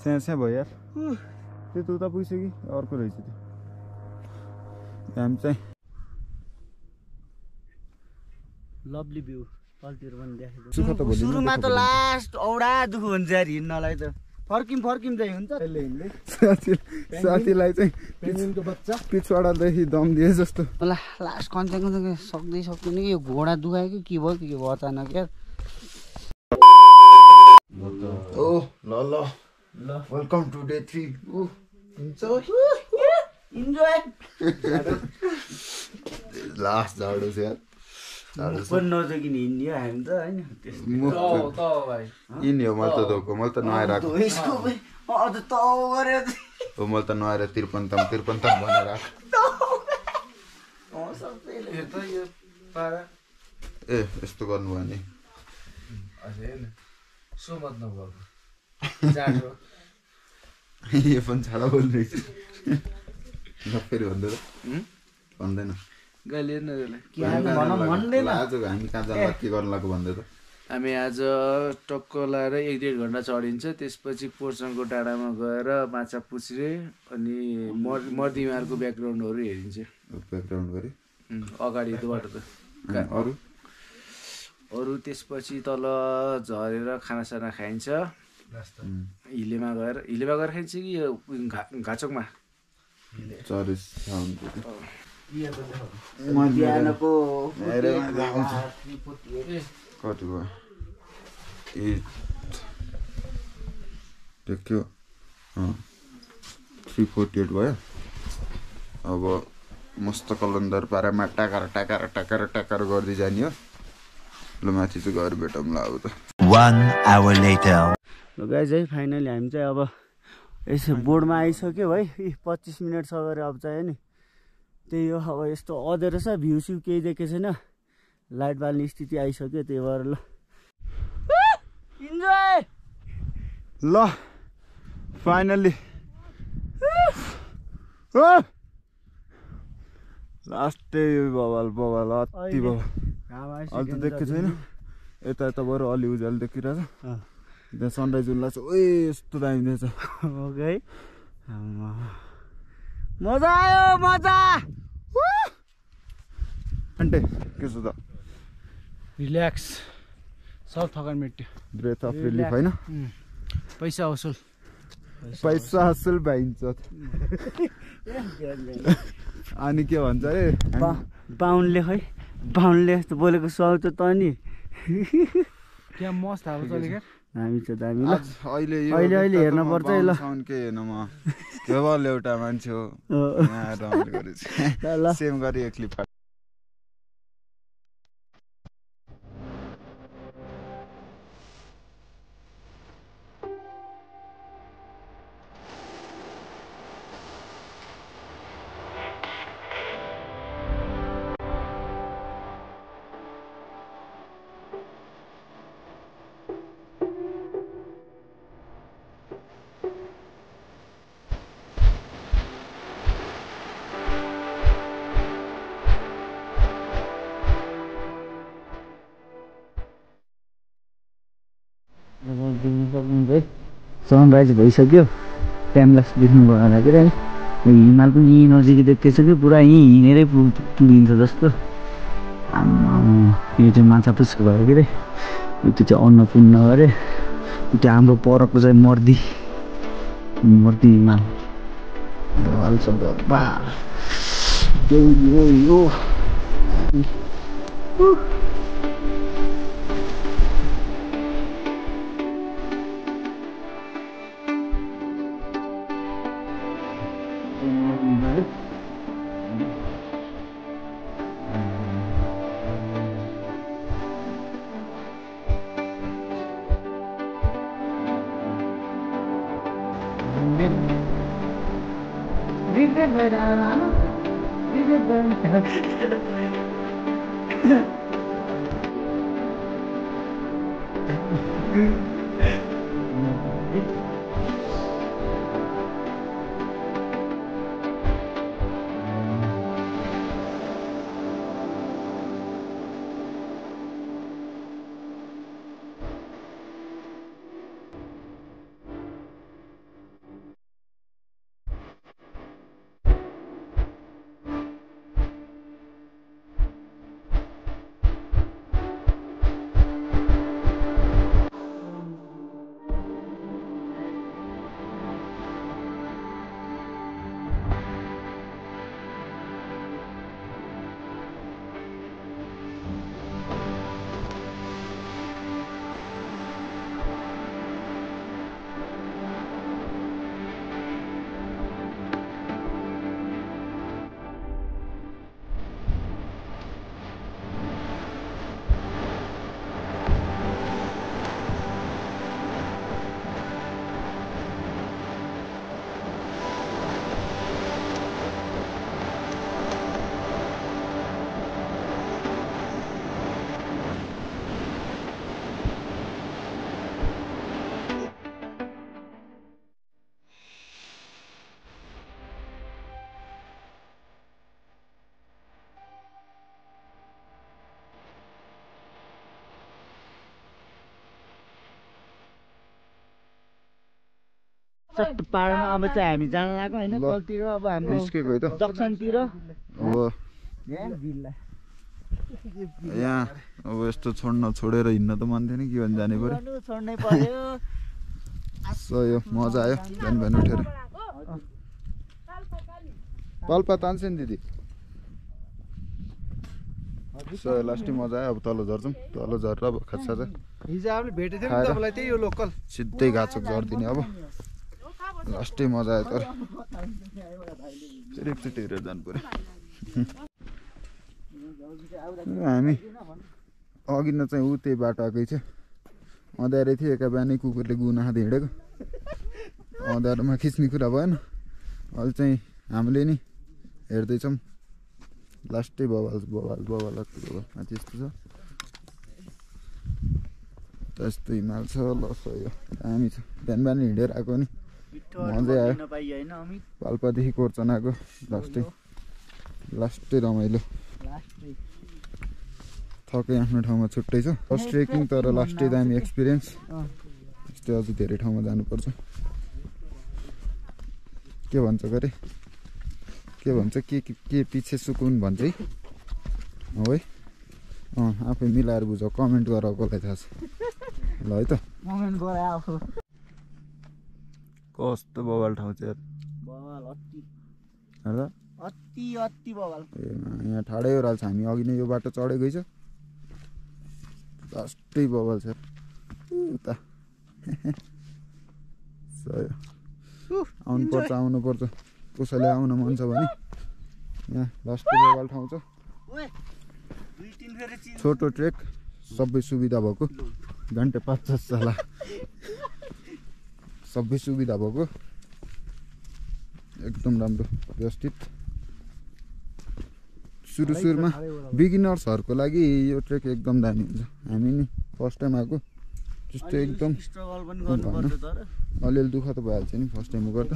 स्याहाँ भयो यार त्यो त उता पुगिसक्यो अर्को रहेछ त्यो हामी चाहिँ लभली भ्यू तलतिर पनि देखेको सुख त भोलि सुरुमा त लास्ट औडा दुख हुन्छ यार हिँड्नलाई त फर्किम चाहिँ हुन्छ साथीलाई चाहिँ पेन्गुइनको बच्चा पिछवाडादेखि दम दिए जस्तो ल लास्ट कन्च्याङ सक्दैन कि यो घोडा दुखायो कि के भयो अचानक यार ओ ल welcome to day 3 enjoy last झाडो छ यार पनि नजकिने हिँड्यो हामी त हैन हिँड्यो मैले त धोको मैले त नुहाएर आएको मैले त नुहाएर तिरपन्तम भनेर ए यस्तो गर्नुभयो नि यो पनि छाडा बोल्नु रहेछ फेरि भन्दैन आज हामी कहाँ जानु के गर्नु लाग्यो भन्दै त हामी आज टक्क लाएर 1-1.5 घन्टा चढिन्छ त्यसपछि पोर्सनको डाँडामा गएर माछा पुछ्रे अनि मर्दिमारको ब्याकग्राउन्डहरू हेरिन्छ ब्याकग्राउन्ड गरे अगाडि बाटो त अरू त्यसपछि तल झरेर खानासाना खाइन्छ हिलेमा गएर खाइन्छ कि यो घाचोकमा कति भयो देख्यो 348 भयो अब मस्त कलन्दर पारामा टाकार गर्दै जाने हो ल माथि चाहिँ गएर भेटौँला अब त 1 hour later ल गाइज है फाइनली हामी चाहिँ अब यसो बोर्डमा आइसक्यो है 25 मिनट सकेर अब चाहिँ नि त्यही हो अब यस्तो अँधेरो छ भ्यू स्यू केही देखेको छैन लाइट बाल्ने स्थिति आइसक्यो त्यही भएर ल इन्जोय ल फाइनली लास्टै बवाल अति भयो अहिले त देखेको छैन यता बरु अलि उज्यालो देखिरहेछ त्यहाँ सनराइज उल्ला छ ओए यस्तो दामी रहेछ ओके मजा आयो मजा अन्टे के छ त रिल्याक्स सब थकान मेट्यो ब्रेथ अफ रिलिफ हैन पैसा असुल भाइन्छ अनि के भन्छ अरे बाहुनले यस्तो बोलेको सुहाउँछ त नि क्या मस्त हावा चलेको हामी चाहिँ दामी ल अहिले हेर्न पर्छ है ल साउन्ड के हेर्न म केवल एउटा मान्छे हो यहाँ रमाइलो गरेछ सेम गरी एक क्लिप सनराइज भइसक्यो टाइम लाग्छ देख्नु भयो होला के हिमाल पनि यहीँ नजिकै देख्दैछ कि पुरा यहीँ हिँडेरै पुगिन्छ जस्तो यो चाहिँ माछा पुच्छ्रे भयो कि त्यो चाहिँ अन्नपूर्ण अरे त्यो हाम्रो परको चाहिँ मर्दी हिमाल सट पाहाडमा अब चाहिँ हामी जान लाग्यो होइन तलतिर अब हाम्रो निस्केको है त दक्षिणतिर हो यहाँ अब यस्तो छोडेर हिँड्न त मन थिएन के भन्छ जाने पर्यो छोड्नै पर्यो सयो मजा आयो बिहान बिहान उठेर पाल्पा तान्छ नि दिदी सयो लास्टै मजा आयो अब तल झर्छौँ तल झरेर अब खासा चाहिँ हिजो आफूले भेटेको थियो नि तपाईँलाई त्यही हो लोकल सिधै घाँचोक झर्दिने अब लास्टै मजा आयो तर फेरि एकचोटि हेरेर जानु पर्यो हामी अघि न चाहिँ ऊ त्यही बाटो आएकै थियो अँध्यारै थियो एका बिहानै कुकुरले गुना खाँदै हिँडेको अँध्यारोमा खिच्ने कुरा भएन अहिले चाहिँ हामीले नि हेर्दैछौँ लास्टै बवाल माथि यस्तो छ त्यस्तो हिमाल छ ल सयो दामी छ बिहान बिहान हिँडेर आएको नि मजै आयो पाल्पादेखि कोर्चन आएको लास्टै रमाइलो थकै आफ्नो ठाउँमा छुट्टै छ फर्स्ट ट्रेकिङ तर लास्टै दामी एक्सपिरियन्स यस्तै अझै धेरै ठाउँमा जानुपर्छ के भन्छ गरे के भन्छ के पछि सुकुन भन्छ है हो है आफै मिलाएर बुझ कमेन्ट गर कसलाई थाहा छ ल है त कमेन्ट गरे आफू कस्तो बवाल ठाउँ चाहिँ बवाल हेर्दा अति बवाल यहाँ ठाडै ओह्राल्छ हामी अघि नै यो बाटो चढेकै छ लास्टै बवाल छ उता आउनुपर्छ कसैले आउन मन छ भने यहाँ लास्टै बवाल ठाउँ छ छोटो ट्रेक सबै सुविधा भएको घन्टे 50 साला सबै सुविधा भएको एकदम राम्रो व्यवस्थित सुरुमा बिगिनर्सहरूको लागि यो ट्रेक एकदम दामी हुन्छ हामी नि फर्स्ट टाइम आएको त्यस्तो एकदम अलिअलि दुःख त भइहाल्छ नि फर्स्ट टाइम गर्दा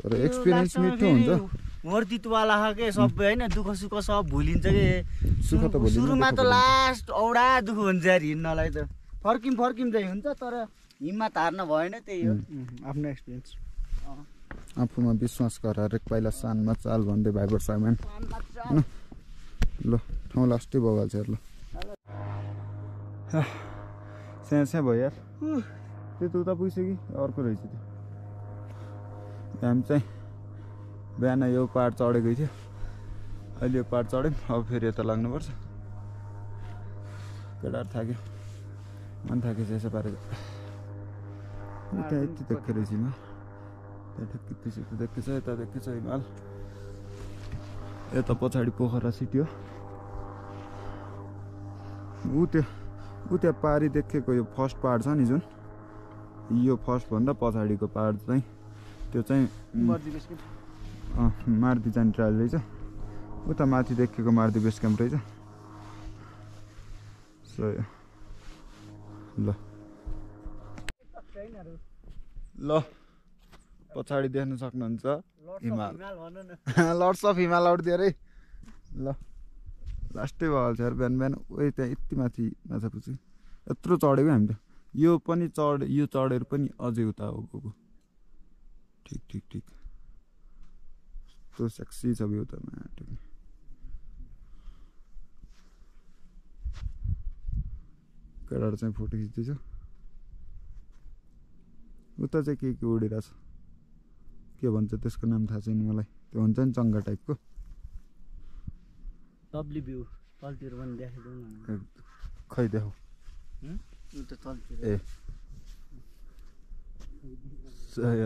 तर एक्सपिरियन्स मिठो हुन्छ वर्दितवाला के सबै होइन दुःख सुख सब भुलिन्छ कि सुख त भुलिन्छ सुरुमा त लास्ट औडा दुःख हुन्छ यार हिँड्नलाई त फर्किम चाहिँ हुन्छ तर हिम्मत हार्न भएन त्यही हो आफ्नो एक्सपिरियन्स आफूमा विश्वास गराएर एक पाइला सानमा चाल भन्दै भाइबर सामान होइन ल ठाउँ लास्टै बगाल छ ल स्याहाँ भयो यार त्यो त उता पुग्छ कि अर्को रहेछ त्यो हामी चाहिँ बिहान यो पाहाड चढेकै थियो अहिले यो पाहाड चढ्यौँ अब फेरि यता लाग्नुपर्छ केटाहरू थाक्यो मन थाकेछ यसो पारेको त्यहाँ यति देख्दो रहेछ हिमाल त्यहाँ ठ्याक्कै त्यसो देख्दैछ यता देख्दैछ हिमाल यता पछाडि पोखरा सिटी हो ऊ त्यहाँ पारी देखेको यो फर्स्ट पाहाड छ नि जुन यो फर्स्ट भन्दा पछाडिको पाहाड चाहिँ त्यो चाहिँ मारुति जाने ट्रायल रहेछ उता माथि देखेको मारुति बेस क्याम्प रहेछ सो ल पछाडि देख्न सक्नुहुन्छ हिमाल लर्ड्स अफ हिमाल आउट दिएर है ल लास्टै भइहाल्छ यार बिहान बिहान उयो त्यहाँ यति माथि माछा पुग्छ यत्रो चढेको हामी त यो पनि यो चढेर पनि अझै उता हो गएको ठिक त्यो सेक्सी छ भ्यू त केटाहरू चाहिँ फोटो खिच्दैछ उता चाहिँ के उडिरहेछ के भन्छ त्यसको नाम थाहा छैन मलाई त्यो हुन्छ नि चङ्गा टाइपको लभली भ्यू तलतिर पनि देखाइदेऊ न खै देखाऊ ए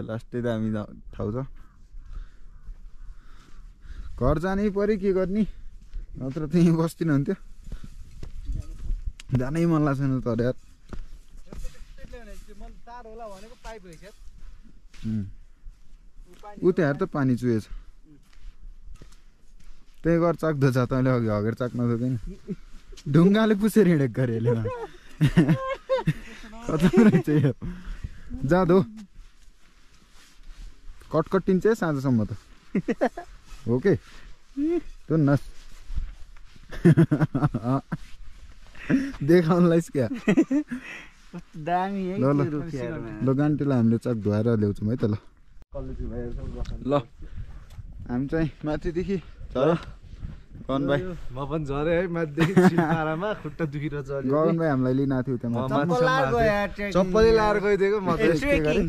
लास्टै दामी ठाउँ छ घर जानै पर्यो के गर्ने नत्र त्यहीँ बस्दिन हुन्थ्यो जानै मन लाग्छ नि तर यार ऊ त्यहाँ त पानी चुहेछ त्यही गर चाक्दो छ तैँले अघि हगेर चाक्न सक्दैन ढुङ्गाले पुसेर हिँडेको गरे यसले खतम रहेछ यो जाँदो कटकटिन्छ साँझसम्म त हो के त्यो नस देखाउनलाई क्या दामी है ल ल त्यो रुखियाहरूमा। ल गान्टीलाई हामीले चक धुवाएर ल्याउँछौँ है त ल ल हामी चाहिँ माथिदेखि झर गगन भाइ म पनि झरे है माथिदेखि सिलपारामा खुट्टा दुखिरहेछ अलि गगन भाइ हामीलाई लिन आएको थियो त्यहाँ चप्पल लाएर गयो यार ट्रेकिङ। चप्पलै लाएर गइदिएको म ए, ट्रेकिङ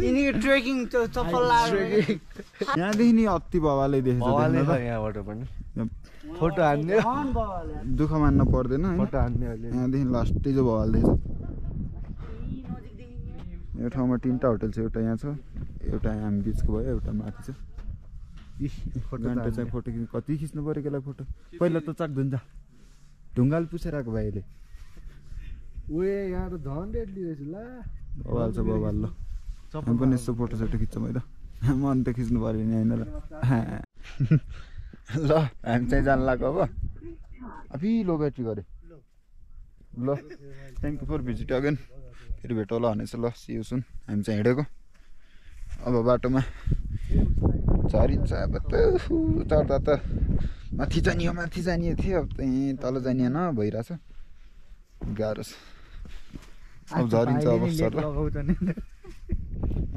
यिनीको ट्रेकिङ चप्पल लाएर यहाँदेखि नि अति भवालै देखेछ भवाले देख्न त। यहाँबाट पनि फोटो हान्ने झन् बवाल यार। दुःख मान्न पर्दैन है फोटो हान्ने अहिले यहाँदेखि लास्टै जो भवाल देख्छ यो ठाउँमा 3टा होटल छ एउटा यहाँ छ एउटा हामी बिचको भयो एउटा माथि छ घन्टा चाहिँ फोटो खिच्नु कति खिच्नु पऱ्यो केलाई फोटो पहिला त चाक्दैन जा ढुङ्गाल पुछेर आएको भाइ अहिले उए यहाँ त झन् डेडली रहेछ ला बवाल छ बवाल ल हामी पनि यस्तो फोटो सोटो खिच्छौँ है त मन त खिच्नु पऱ्यो नि होइन ल ल हामी चाहिँ जानु लाग्यो अब अफिलो ब्याट्री गरे ल thank you for visit again फेरि भेट होला भनेछ ल सियु सुन हामी चाहिँ हिँडेको अब बाटोमा झरिन्छ अब त चढ्दा त माथि जाने थियो अब त्यहीँ तल जाने न भइरहेछ गाह्रो छ अब झरिन्छ अब सर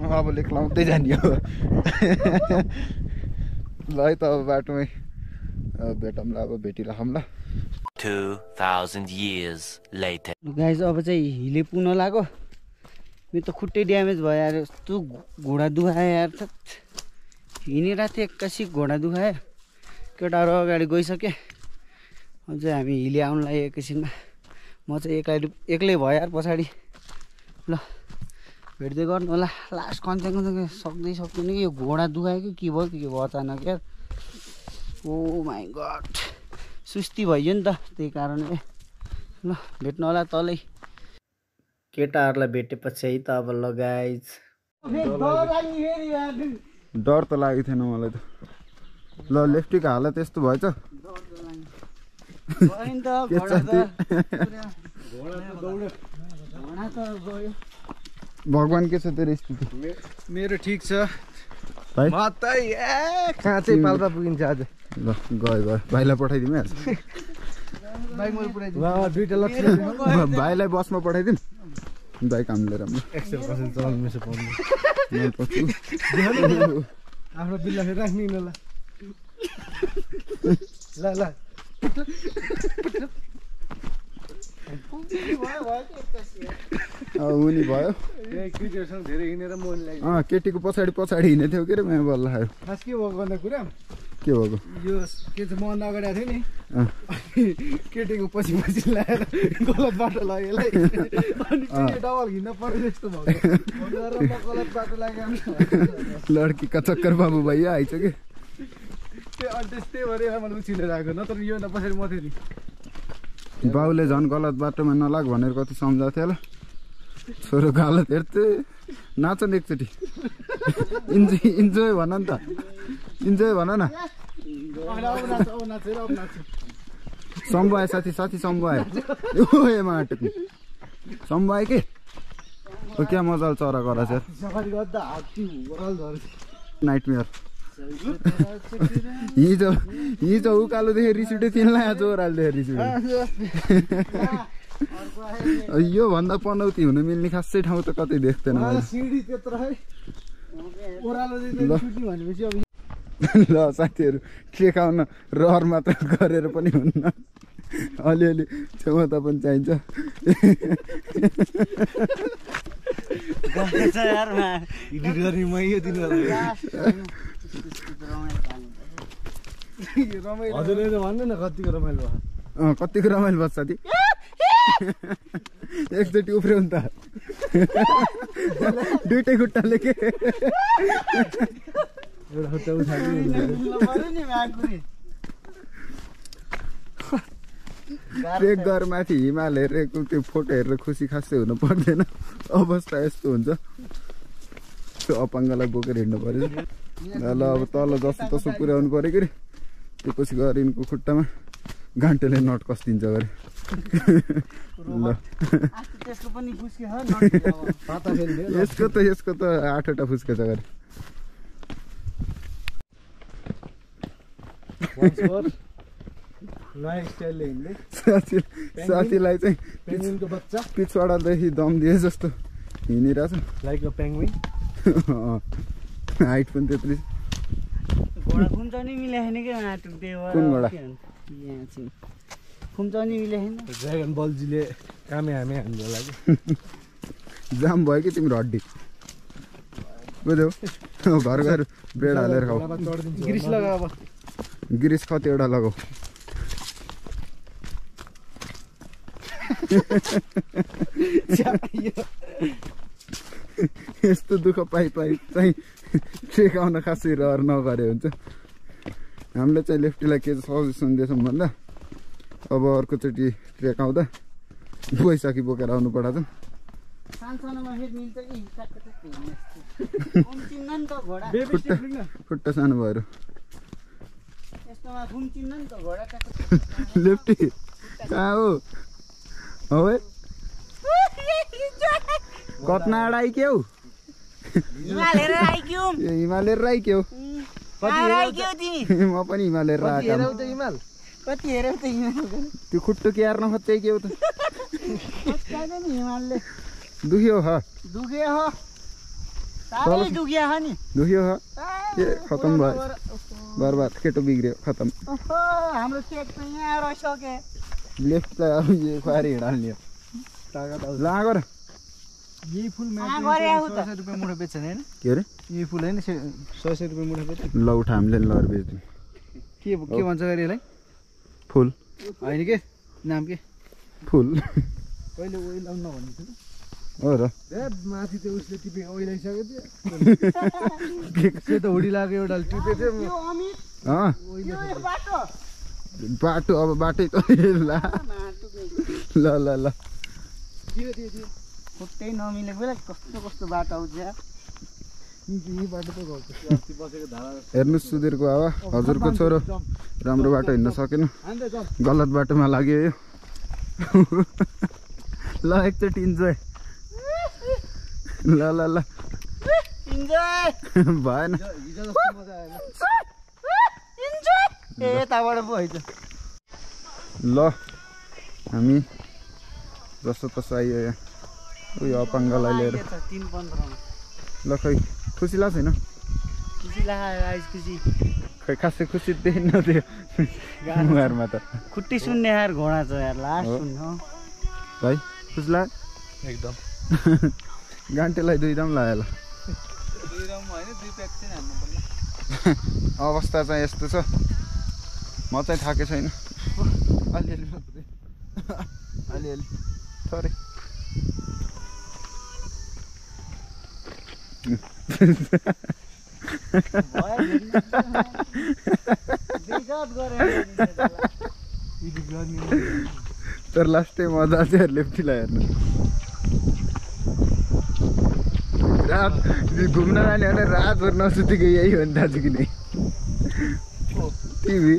अब लेख लाउँदै जाने हो ल है त अब बाटोमै भेटौँला अब भेटिराखौँ 2000 years later. गाइज अब चाहिँ हिले पुग्न लाग्यो मेरो त खुट्टै ड्यामेज भयो यार यस्तो घुँडा दुखायो यार हिँडेर थिएँ एक्कासी घुँडा दुखायो केटाहरू अगाडि गइसकेँ अझ हामी हिले आउनु लाग्यो एकैछिनमा म चाहिँ एक्लै भयो यार पछाडि ल भेट्दै गर्नु होला लास्ट कन्च्याङ सक्दैन कि यो घोडा दुखायो कि के भयो अचानक यार ओ माई गड सुस्ती भइयो नि त त्यही कारणले ल भेट्नु होला तलै केटाहरूलाई भेटेपछि है त अब ल गाइज डर त लागेको थिएन मलाई त ल लेफ्टीको हालत यस्तो भएछ भगवान् के छ तेरो स्थिति मेरो ठिक छ भाइ म त कहाँ चाहिँ पाल्पा पुगिन्छ आज ल गयो भाइलाई पठाइदिउँ है बाइक मैले पुऱ्याइदिनु दुईटा लक्ष्य भाइलाई बसमा पठाइदिउँ बाइक हामी लिएर एक्सेल चलाउनु पाउनु आफ्नो बिल्ला फेरि राख्ने ल ल ल उनी भयो केटीहरूसँग धेरै हिँडेर मन लाग्यो केटीको पछाडि हिँडेको थियो के अरे म्याम बल्ल खायो खास के भएको भन्दा कुरा के भएको यो के छ मभन्दा अगाडि आएको थियो नि केटीको पछि लगाएर गलत बाटो लाग्यो यसलाई अनि डबल हिँड्न पर्यो जस्तो भयो गलत बाटो लाग्यो लड्की का चक्कर बाबु भैया आइछ कि त्यस्तै भएर मैले उछिनेर आएको नत्र यो पछाडि म थिएँ नि बाउले झन् गलत बाटोमा नलाग भनेर कति सम्झाएको थियो होला छोरोको हालत हेर्थे नाच न एकचोटि इन्जोय भन नि त इन्जोय भन न सम्भव आयो साथी सम्भव आयो एमा आँटेको सम्भव आयो के हो क्या मजाले चरा कराछ नाइटमेयर हिजो उकालो देखेर रिस उठ्यो तिनलाई आज ओह्रालो देखेर रिस उठ्यो यो भन्दा पनौती हुन मिल्ने खासै ठाउँ त कतै देख्दैन ल साथीहरू ट्रेक आउन रहर मात्र गरेर पनि हुन्न अलिअलि क्षमता पनि चाहिन्छ हजुरले भन्नु न कतिको रमाइलो भयो कतिको रमाइलो भयो साथी एकचोटि उफ्रियो नि त दुइटै खुट्टाले के एउटा खुट्टा उठाएको ट्रेक गर माथि हिमाल हेरेको त्यो फोटो हेरेर खुसी खासै हुनु पर्दैन अवस्था यस्तो हुन्छ त्यो अपाङ्गलाई बोकेर हिँड्नु पर्यो ल अब तल जस्तो तसो पुर्याउनु पऱ्यो कि त्यसपछि गएर यिनको खुट्टामा घान्टेले नट कस्दिन्छ गरे ल यसको त 8वटा फुस्केछ गरे नयाँ स्टाइलले हिँड्दै साथीलाई चाहिँ पेङ्गुइनको बच्चा पिछवाडादेखि दम दिए जस्तो हिँडिरहेछ लाइक अ पेङ्गुइन हाइट पनि त्यत्रै घोडा खुम्चाउनै मिलेको छैन क्या माटो त्यो कुन घोडा? यहाँ चाहिँ खुम्चाउनै मिलेको छैन ड्रागन बलजीले कामे हामी हाम्रो लागि जाम भयो कि तिम्रो हड्डी बुझ्यौ घर घर ब्रेड हालेर खाऊ गिरिस लगा अब गिरिस कतिवटा लगाऊ यस्तो दुःख पाइ चाहिँ ट्रेक आउन खासै रहर नगरे हुन्छ हामीले चाहिँ लेफ्टीलाई के सजेसन दिएछौँ भन्दा अब अर्कोचोटि ट्रेक आउँदा बैशाखी बोकेर आउनु पठाएको सानसानोमा फेरि मिल्छ कि खुम्चिन्न नि त घोडा खुट्टा सानो भएर यस्तोमा खुम्चिन्न नि त घोडा लेफ्टी कहाँ हो है कतना अडाइ के हौ हिमालय आइक्यौ ए हिमालय राई के हो आइक्यौ तिमी म पनि हिमालय राई हिमाल कति हेरौ त हिमाल त्यो खुट्टो केर्न खोज्दै के हो त नि हिमालले दुख्यो ह दुखे हो साह्रै दुखिया हो नि दुख्यो ह के खतम भयो बर्बाद केटो बिग्रियो खतम हाम्रो केक त यहाँ रहिसके लेफ्ट त अब यो खुवाएर हिँडाल्ने लागर यही फुल रुपियाँ मुठा बेच्छ नि होइन के अरे यही फुल होइन 100 रुपियाँ मुठा बेच्छ ल उठा हामीले लर बेच्दिउँ के भन्छ अरे यसलाई फुल होइन के नाम के फुल कहिले ओइल आउनु नभन्नु थियो हो र माथि त्यो उसले टिपे ओइलाइसक्यो त्यो त हुडी लाग्यो एउटा टिपे थियो बाटो अब बाटै त ल ल ल खुट्टै नमिलेको बेला कस्तो कस्तो बाटो आउँछ हेर्नुहोस् सुधीरको हावा हजुरको छोरो राम्रो बाटो हिँड्न सकेन गलत बाटोमा लाग्यो यो ल एकचोटि इन्जोय ल ल ल भएन यताबाट पो है त ल हामी जस्तो तसो आइयो यहाँ उयो अपाङ्गलाई लिएर 3:15 ल खै खुसी लाग्छ छैन खुसी लाग्यो खुसी खै खासै खुसी देखिन्न त्यो मुहारमा त खुट्टी सुन्ने यार घोडा छ यार लास्ट सुन्न भाइ खुसी लाग्यो एकदम गान्टेलाई 2 दम लाग्यो ल अवस्था चाहिँ यस्तो छ म चाहिँ थाके छैन अलिअलि मात्रै अलिअलि थोरै तर लास्टै मजा चाहिँ लेफ्टीलाई हेर्नु रात घुम्न जाने भने रातभर नसुतेको यही हो नि दाजु कि नै टिभी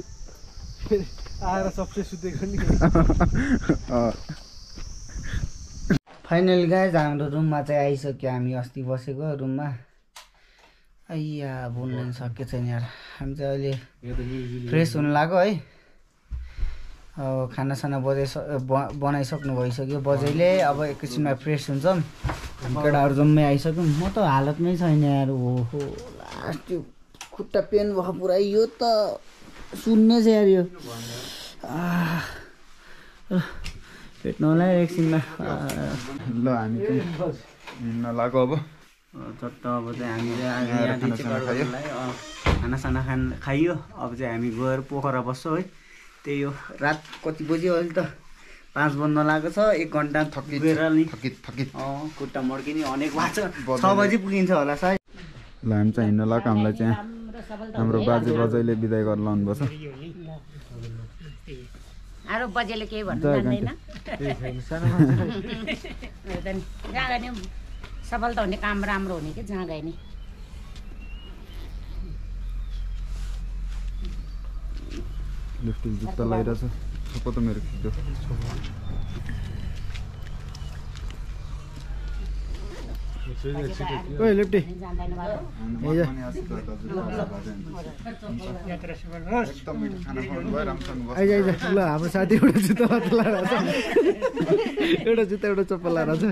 आएर सबसे सुतेको नि फाइनली गाइज हाम्रो रुममा चाहिँ आइसक्यो हामी अस्ति बसेको रुममा अय्या बोल्न सके छैन यार हामी चाहिँ अहिले फ्रेस हुन लाग्यो है अब खानासाना बनाइसक्नु भइसक्यो बजैले अब एकैछिनमा फ्रेस हुन्छौँ केटाहरू जम्मै आइसक्यौँ म त हालतमै छैन यार ओहो लास्ट त्यो खुट्टा पेन भयो पुरा यो त सुन्ने छ यार यो भेट्नु होला एकछिनमा ल हामी चाहिँ हिँड्न लाग्यो अब चट्ट अब चाहिँ हामी खानासाना खाइयो अब चाहिँ हामी गएर पोखरा बस्छौँ है त्यही हो रात कति बज्यो अहिले त 5 बज्न लागेको छ 1 घन्टा थकिएर नि थकित खुट्टा मड्किने अनेक भएको छ 6 बजी पुगिन्छ होला सायद ल हामी चाहिँ हिँड्न लाग्यो हामीलाई चाहिँ हाम्रो बाजे बजैले बिदाई गरेर लाउनुपर्छ अरू बजेले केही भन्नु जान्दैन जहाँ गए नि सफलता हुने काम राम्रो हुने कि जहाँ गए नि लेफ्टी जुत्ता लगाइरहेछ सपो त मेरो खिच्दो ओइ लेप्टी जाँदैन बाटो एकदम मिठो खाना खुवाउनु भयो राम्रोसँग बस्नु आइज ल हाम्रो साथी एउटा जुत्ता मात्र लगाएर छ एउटा जुत्ता एउटा चप्पल लगाएर छ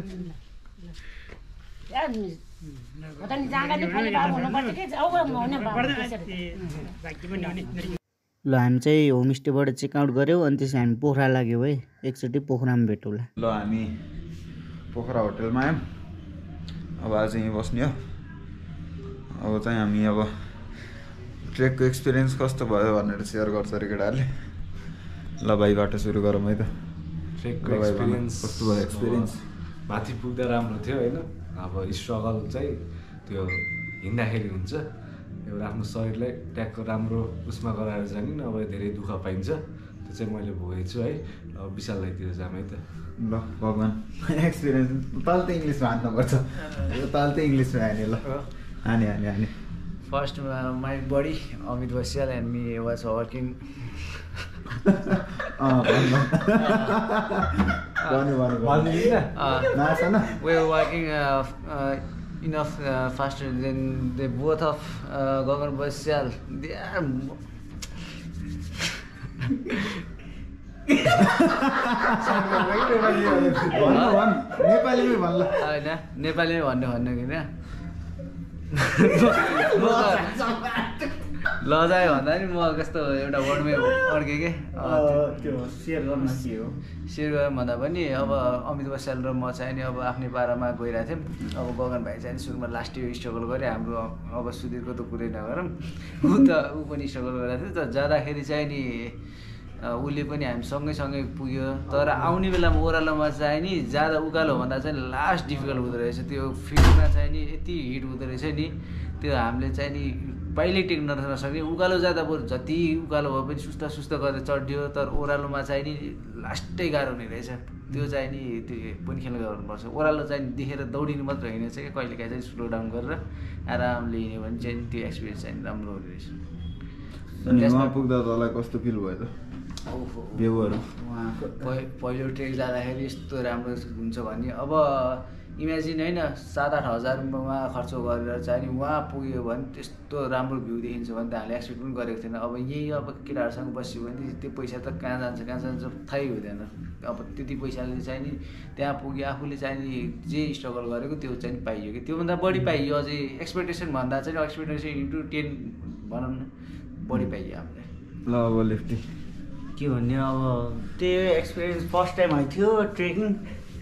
ल हामी चाहिँ होमस्टेबाट चेकआउट गऱ्यौँ अनि त्यसपछि हामी पोखरा लाग्यौँ है एकचोटि पोखरामा भेटौँला ल हामी पोखरा होटलमा आयौँ अब आज यहीँ बस्ने हो अब चाहिँ हामी अब ट्रेकको एक्सपिरियन्स कस्तो भयो भनेर सेयर गर्छ अरे केटाहरूले ल भाइबाट सुरु गरौँ है त ट्रेकको एक्सपिरियन्स कस्तो भयो एक्सपिरियन्स माथि पुग्दा राम्रो थियो होइन अब स्ट्रगल चाहिँ त्यो हिँड्दाखेरि हुन्छ एउटा आफ्नो शरीरलाई ट्याकको राम्रो उसमा गराएर जाने नभए धेरै दुःख पाइन्छ त्यो चाहिँ मैले भोगेको छु है अब विशालतिर जाऊँ है त ल भगवान् एक्सपिरियन्स ताल त इङ्ग्लिसमा हान्नुपर्छ यो ताल त इङ्ग्लिसमा हाने ल हाने हाने हाने First, my buddy Amit Vasyal and me was working. We were working enough faster than the both of Gagan Vasyal. They are. नेपालीमै भन्न होइन नेपालीमै भन्नु किन लजायो भन्दा नि म कस्तो एउटा वर्डमै अड्केँ के त्यो सेयर गर्न के हो सेयर गरौँ भन्दा पनि अब अमित बस्याल र म चाहिँ नि अब आफ्नै पारामा गइरहेको थियौँ अब गगन भाइ चाहिँ सुरुमा लास्ट इयर स्ट्रगल गऱ्यो हाम्रो अब सुधीरको त कुरै नगरौँ ऊ पनि स्ट्रगल गरिरहेको थियो तर जाँदाखेरि चाहिँ नि उसले पनि हामी सँगै पुग्यो तर आउने बेलामा ओह्रालोमा चाहिँ नि ज्यादा उकालो भन्दा चाहिँ लास्ट डिफिकल्ट हुँदो रहेछ त्यो फिल्डमा चाहिँ नि यति हिट हुँदो रहेछ नि त्यो हामीले चाहिँ नि पहिले टेक्न नसक्ने उकालो जाँदा बरु जति उकालो भए पनि सुस्ता गरेर चढ्यो तर ओह्रालोमा चाहिँ नि लास्टै गाह्रो हुने रहेछ त्यो चाहिँ नि त्यो पनि खेल गर्नुपर्छ ओह्रालो चाहिँ देखेर दौडिनु मात्र होइन चाहिँ कहिलेकाहीँ चाहिँ स्लो डाउन गरेर आरामले हिँड्यो भने चाहिँ त्यो एक्सपिरियन्स चाहिँ राम्रो हुने रहेछ त्यसमा पुग्दा तँलाई कस्तो फिल भयो त भ्यूहरू पहिलो ट्रेक जाँदाखेरि यस्तो राम्रो हुन्छ भने अब इमेजिन होइन 7-8 हजारमा खर्च गरेर चाहिँ नि उहाँ पुग्यो भने त्यस्तो राम्रो भ्यू देखिन्छ भने त हामीले एक्सपेक्ट पनि गरेको थिएन अब यहीँ अब केटाहरूसँग बस्यो भने त्यो पैसा त कहाँ जान्छ थाहै हुँदैन अब त्यति पैसाले चाहिँ नि त्यहाँ पुग्यो आफूले चाहिँ नि जे स्ट्रगल गरेको त्यो चाहिँ नि पाइयो कि त्योभन्दा बढी पाइयो अझै एक्सपेक्टेसन भन्दा चाहिँ एक्सपेक्टेसन इन्टु 10 भनौँ न बढी पाइयो हामीले ल अब लिफ्टी के भन्ने अब त्यही एक्सपिरियन्स फर्स्ट टाइम थियो ट्रेकिङ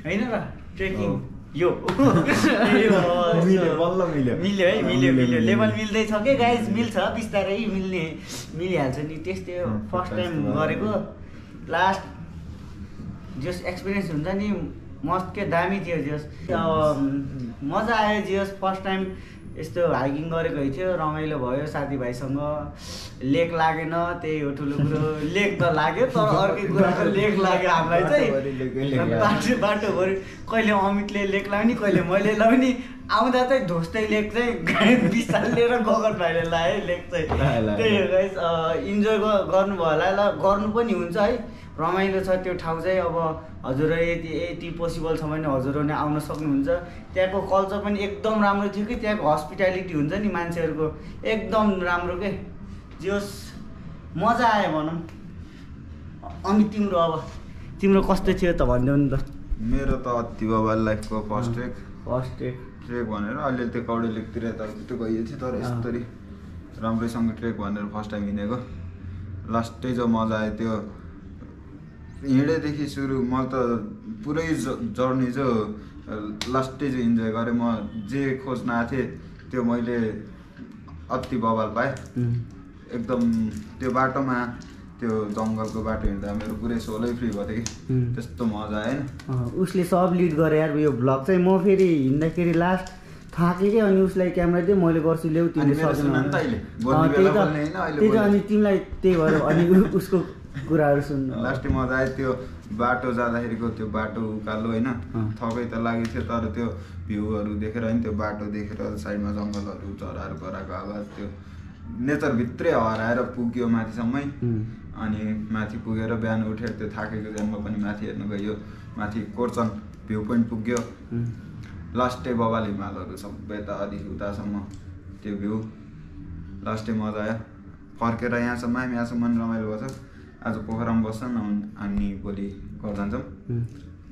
होइन र ट्रेकिङ यो मिल्यो है मिल्यो लेभल मिल्दै छ के गाइज मिल्छ बिस्तारै मिलिहाल्छ नि त्यस्तै फर्स्ट टाइम गरेको लास्ट जस एक्सपिरियन्स हुन्छ नि मस्त के दामी थियो जस अब मजा आयो जस फर्स्ट टाइम यस्तो हाइकिङ गरेको थियो रमाइलो भयो साथीभाइसँग लेक लागेन त्यही हो ठुलो कुरो लेक त लाग्यो तर अर्कै कुराको लेक लाग्यो हामीलाई चाहिँ बाटोभरि कहिले अमितले लेक लाउने कहिले मैले लाउने आउँदा चाहिँ ढोस्दै लेक चाहिँ विशाल लिएर गगन भाइले लायो लेक चाहिँ त्यही हो गाइस इन्जोय गर्नुभयो होला ल गर्नु पनि हुन्छ है रमाइलो छ त्यो ठाउँ चाहिँ अब हजुरहरू यति पोसिबल छ भने हजुरहरूले आउन सक्नुहुन्छ त्यहाँको कल्चर पनि एकदम राम्रो थियो कि त्यहाँको हस्पिटालिटी हुन्छ नि मान्छेहरूको एकदम राम्रो के जोस् मजा आयो भनौँ अनि तिम्रो कस्तो थियो त भनिदेऊ नि त मेरो त अति बाबा लाइफको फर्स्ट ट्रेक भनेर अहिले त्यो कौडी लेकतिर यताउति गइएको थियो तर यस्तरी राम्रैसँग ट्रेक भनेर फर्स्ट टाइम हिँडेको लास्टै जो मजा आयो त्यो हिँडेदेखि सुरु म त पुरै जर्नी जो लास्टै जो इन्जोय गरेँ म जे खोज्न आएको थिएँ त्यो मैले अति बवाल पाएँ एकदम त्यो बाटोमा त्यो जङ्गलको बाटो हिँड्दा मेरो पुरै सोलै फ्री भएको थियो कि त्यस्तो मजा आएन उसले सब लिड गरे यार यो भ्लग चाहिँ म फेरि हिँड्दाखेरि लास्ट थाकेँ कि अनि उसलाई क्यामेरा दिएँ मैले गर्छु ल्याऊ तिमीले अनि तिमीलाई त्यही भएर अनि उसको कुराहरू सुन्नु लास्टै मजा आयो त्यो बाटो जाँदाखेरिको त्यो बाटो उकालो होइन थकै त लागेको थियो तर त्यो भ्यूहरू देखेर होइन त्यो बाटो देखेर साइडमा जङ्गलहरू चराहरू कराएको आवाज त्यो नेचरभित्रै हराएर पुग्यो माथिसम्मै अनि माथि पुगेर बिहान उठेर त्यो थाकेको ज्यानमा पनि माथि हेर्नु गयो माथि कोर्चन भ्यू पोइन्ट पुग्यो लास्टै बबाल हिमालहरू सबै त अलिक उतासम्म त्यो भ्यू लास्टै मजा आयो फर्केर यहाँसम्म रमाइलो गर्छ आज पोखरामा बस्छन् अनि भोलि घर जान्छौँ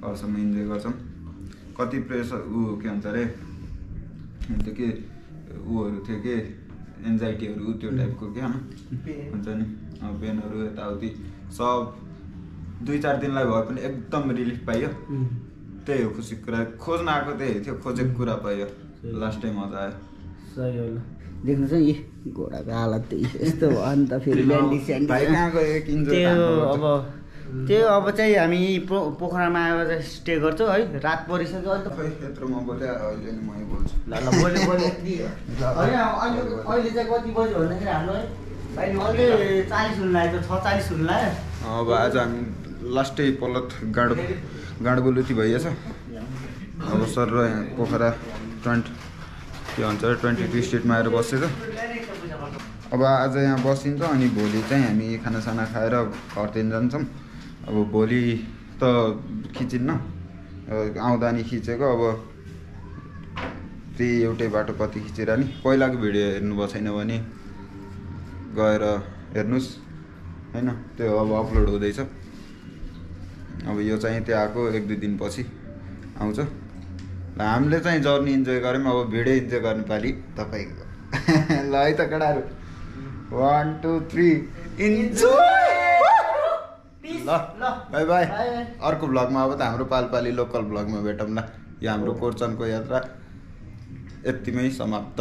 घरसम्म इन्जोय गर्छौँ कति प्रेसर के भन्छ अरे त्यो के ऊहरू थियो के एन्जाइटीहरू त्यो टाइपको क्या हुन्छ नि पेनहरू यताउति सब 2-4 दिनलाई भए पनि एकदम रिलिफ पाइयो त्यही हो खुसी कुरा खोज्न आएको त्यही थियो खोजेको कुरा पाइयो लास्टै मजा आयो सही हो ल देख्नु चाहिँ यी घोडाको हालत त्यही यस्तो भयो नि त फेरि त्यो अब चाहिँ हामी पोखरामा आएर स्टे गर्छौँ है रात परिसक्यो अहिले त यत्रोमा बोले अहिले नि मै बोल्छु ल बोल्यो अहिले चाहिँ कति बज्यो भन्दाखेरि हाम्रो अहिले 40 हुन लाग्यो 6:40 हुन लाग्यो अब आज हामी लास्टै पलट गाडबुलुती भइएछ अब सर र पोखरा के भन्छ 22 स्ट्रिटमा आएर बसेछ अब आज यहाँ बसिन्छ अनि भोलि चाहिँ हामी खानासाना खाएर घरतिर जान्छौँ अब भोलि त खिचिन्न आउँदा नि खिचेको अब त्यही एउटै बाटो कति खिचेर नि पहिलाको भिडियो हेर्नुभएको छैन भने गएर हेर्नुहोस् हैन त्यो अब अपलोड हुँदैछ अब यो चाहिँ त्यहाँको 1-2 दिनपछि आउँछ ल हामीले चाहिँ जर्नी इन्जोय गऱ्यौँ अब भिडियो इन्जोय गर्ने पालि तपाईँको ल है त केटाहरू 1 2 3 इन्जोय ल बाई बाई अर्को भ्लगमा अब त हाम्रो पालपाली लोकल भ्लगमा भेटौँ ल यो हाम्रो कोर्चनको यात्रा यतिमै समाप्त